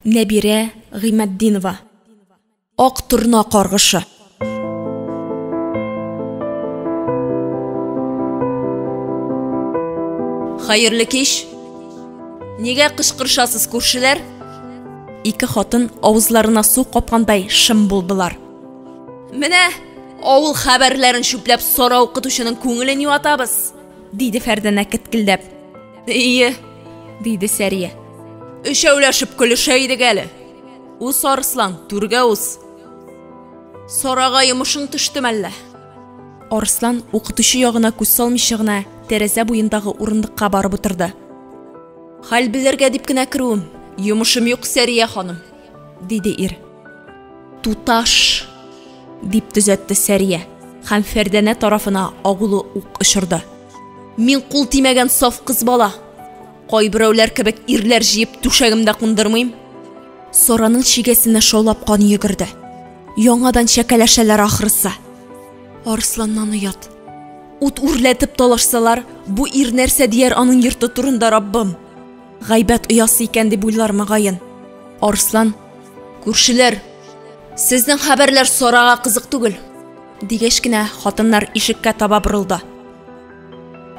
Нәбирә Гыйматдинова. Ак торна каргышы. Хәерле кич. Нигә кычкырышасыз, күршеләр? Ике хатын авызларына су капкандай шым булдылар. Менә авыл хәбәрләрен чүпләп Сара укытучының күңелен юатабыз, диде Фәрдәнә кеткелдәп. Ие, диде Сәрия. Өчәүләшеп көлешә идек әле. Уз, Арыслан, түргә уз. Сарага йомышың төште мәллә? Арыслан укытучы ягына күз салмыйча гына тәрәзә буендагы урындыкка барып утырды. Хәл белергә дип кенә керүем. Йомышым юк, Сәрия ханым, диде ир. Туташ, дип төзәтте Сәрия һәм Фәрдәнә тарафына агулы ук очырды. Мин кул тимәгән саф кыз бала. Кайберәүләр кебек ирләр җыеп түшәгемдә кундырмыйм. Сараның чигәсенә шаулап кан йөгерде. Яңадан чәкәләшәләр ахрысы. Арысланнан оят. Ут үрләтеп талашсалар, бу ир нәрсә дияр аның йорты турында, Раббым? Гайбәт оясы икән дип уйлар мөгаен. Арыслан, күршеләр, сезнең хәбәрләр Сарага кызык түгел, дигәч кенә хатыннар ишеккә таба борылды.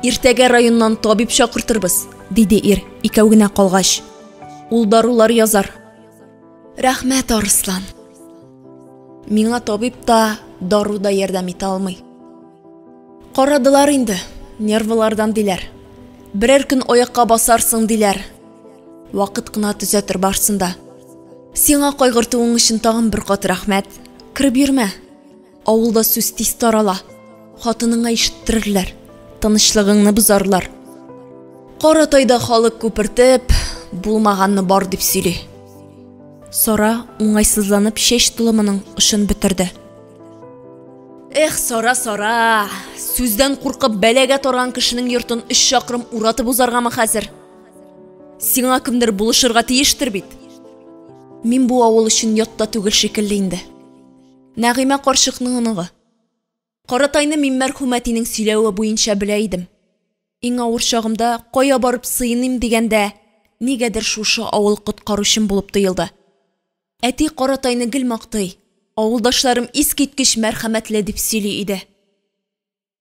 Иртәгә районнан табиб чакыртырбыз, диде ир, икәү генә калгач. Ул дарулар язар. Рәхмәт, Арыслан. Миңа табиб та, дару да ярдәм итә алмый. Карадылар инде, нервылардан диләр. Берәр көн аякка басарсың диләр. Вакыт кына төзәтер барсын да. Сиңа кайгыртуың өчен тагын бер кат рәхмәт. Кереп йөрмә. Авылда сүз тиз тарала. Хатыныңа ишеттерерләр, тынычлыгыңны бозарлар. Каратайда халык күпертеп, булмаганны бар дип сөйли. Сара уңайсызланып чәч толымының очын бөтерде. Эх, Сара, Сара, сүздән куркып бәлагә тарган кешенең йортын өч чакрым уратып узаргамы хәзер? Сиңа кемдер булышырга тиештер бит. Мин бу авыл өчен ят та түгел шикелле инде. Нәгыймә карчыкның оныгы. Каратайны мин мәрхүм әтинең сөйләве буенча белә идем. Иң авыр чагымда кая барып сыеныйм дигәндә, нигәдер шушы авыл коткаручым булып тоелды. Әти Каратайны гел мактый, авылдашларым искиткеч мәрхәмәтле дип сөйли иде.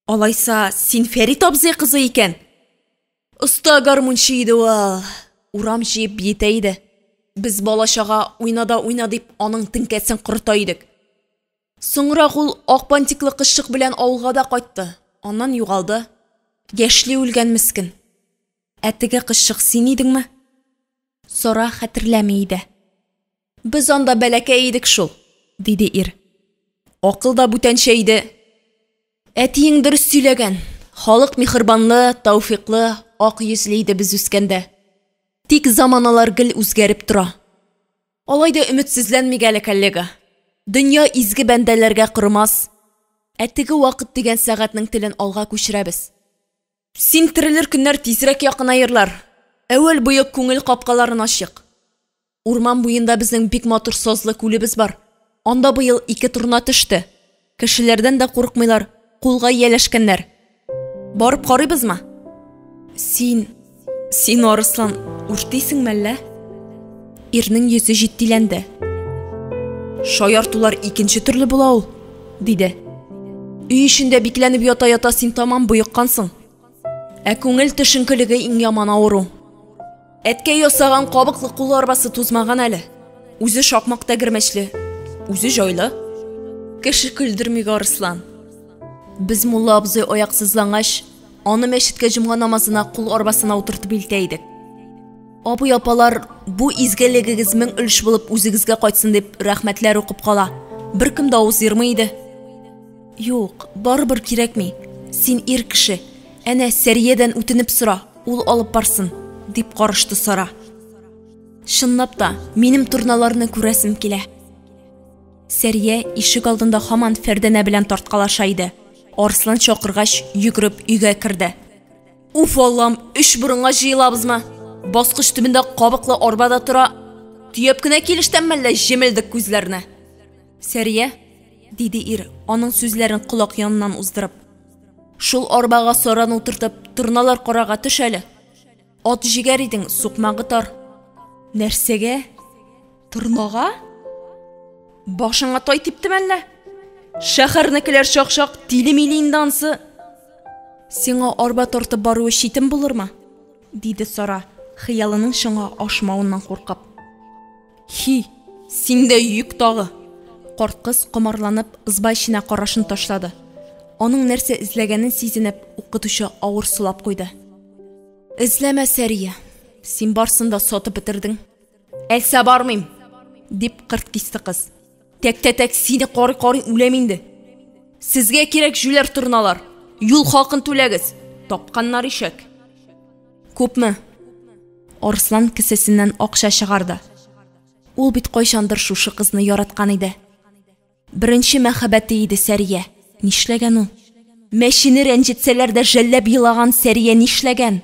Алайса, син Фәрит абзый кызы икән? Оста гармунчы иде ул. Урам җыеп биетә иде. Без бала-чага уйна да уйна дип аның теңкәсен корыта идек. Соңрак ул ак бантиклы кызчык белән авылга да кайтты. Аннан югалды. Яшьли үлгән мескен. Ә теге кызчык син идеңме? Сара хәтерләми иде. Без анда бәләкәй идек шул, диде ир. Акыл да бүтәнчә иде. Әтиең дөрес сөйләгән. Халык миһербанлы, тәүфиклы, ак йөзле иде без үскәндә. Тик заманалар гел үзгәреп тора. Алай да өметсезләнмик әле, коллега. Дөнья изге бәндәләргә корымас. Ә теге вакыт дигән сәгатьнең телен алга күчерәбез. Син терелер көннәр тизрәк якынаерлар. Әүвәл боек күңел капкаларын ачыйк. Урман буенда безнең бик матур сазлы күлебез бар. Анда быел ике торна төште. Кешеләрдән дә курыкмыйлар, кулга ияләшкәннәр. Барып карыйбызмы? Син, син Арыслан, үртисең мәллә? Ирнең йөзе җитдиләнде. Шаяртулар икенче төрле була ул, диде. Өй эчендә бикләнеп ята-ята син тамам боеккансың. Ә күңел төшенкелеге иң яман авыру. Әткәй ясаган кабыклы кул арбасы тузмаган әле. Үзе шакмак тәгәрмәчле, үзе җайлы. Кеше көлдермик, Арыслан. Без мулла абзый аяксызлангач, аны мәчеткә җомга намазына кул арбасына утыртып илтә идек. Абый апалар, бу изгелегегез мең өлеш булып үзегезгә кайтсын дип рәхмәтләр укып кала. Беркем дә авыз ермый иде. Юк, барыбер кирәкми. Син ир кеше. Әнә, Сәриядән үтенеп сора, ул алып барсын, дип карышты Сара. Чынлап та, минем торналарны күрәсем килә. Сәрия ишек алдында һаман Фәрдәнә белән тарткалаша иде. Арслан чакыргач, йөгереп өйгә керде. Уф, Аллам, өч борынга җыелабызмы? Баскыч төбендә кабыклы арба да тора. Төяп кенә килештән мәллә җемелдек күзләрне. Сәрия, диде ир, аның сүзләрен колак яныннан уздырып. Шул арбага саран утыртып, торналар карага төш әле. Ат җигәр идең, сукмагы тар. Нәрсәгә? Торнага? Башыңа тай типтеме әллә? Шәһәрнекеләр чак-чак тиле-миле инде ансы. Сиңа арба тартып баруы читен булырмы? диде Сара, хыялының чынга ашмавыннан куркып. Хи, синдә йөк тагы! Карт кыз комарланып ызба эченә карашын ташлады. Аның нәрсә эзләгәнен сизенеп, укытучы авыр сулап куйды. Эзләмә, Сәрия. Син барсын да сатып бетердең. Әлсә бармыйм! дип кырт кисте кыз. Тәк-тә-тәк сине карый-карый үләм инде. Сезгә кирәк җүләр торналар. Юл хакын түләгез. Тапканнар ишәк. Күпме? Арслан кесәсеннән акча чыгарды. Ул бит кайчандыр шушы кызны яраткан иде. Беренче мәхәббәте иде Сәрия. Нишләгән ул? Мәчене рәнҗетсәләр дә жәлләп елаган Сәрия нишләгән?